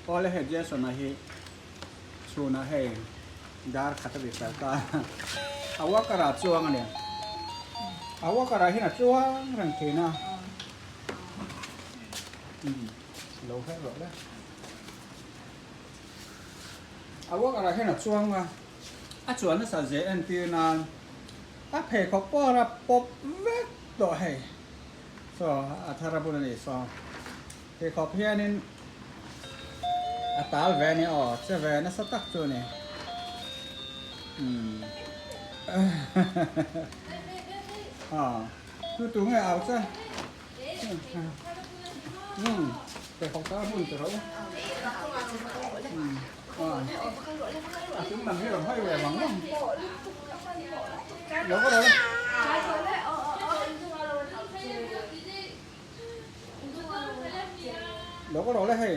Awle hei Jason-a hi chhunah hei dar khat a ri fel ta a walker ah chuang a ni a walker ah hian a chuang reng thin a umm lo her rawh le a walker ah hian a chuang a a chuan nasa ze entir nan a pheikhawk pawh a pawp vek tawh hei saw a thar a bul a ni saw. Ti khawp hianin a tal ve a ni aw, che ve nasa tak chu a ni. Umm aw chu tu nge au che? Umm pe khawp ta hmun ti rawh u. Umm aw a chung lam hi rawn hawi ve vang vang. Lo ka rawh le. Lo ka rawh le hei.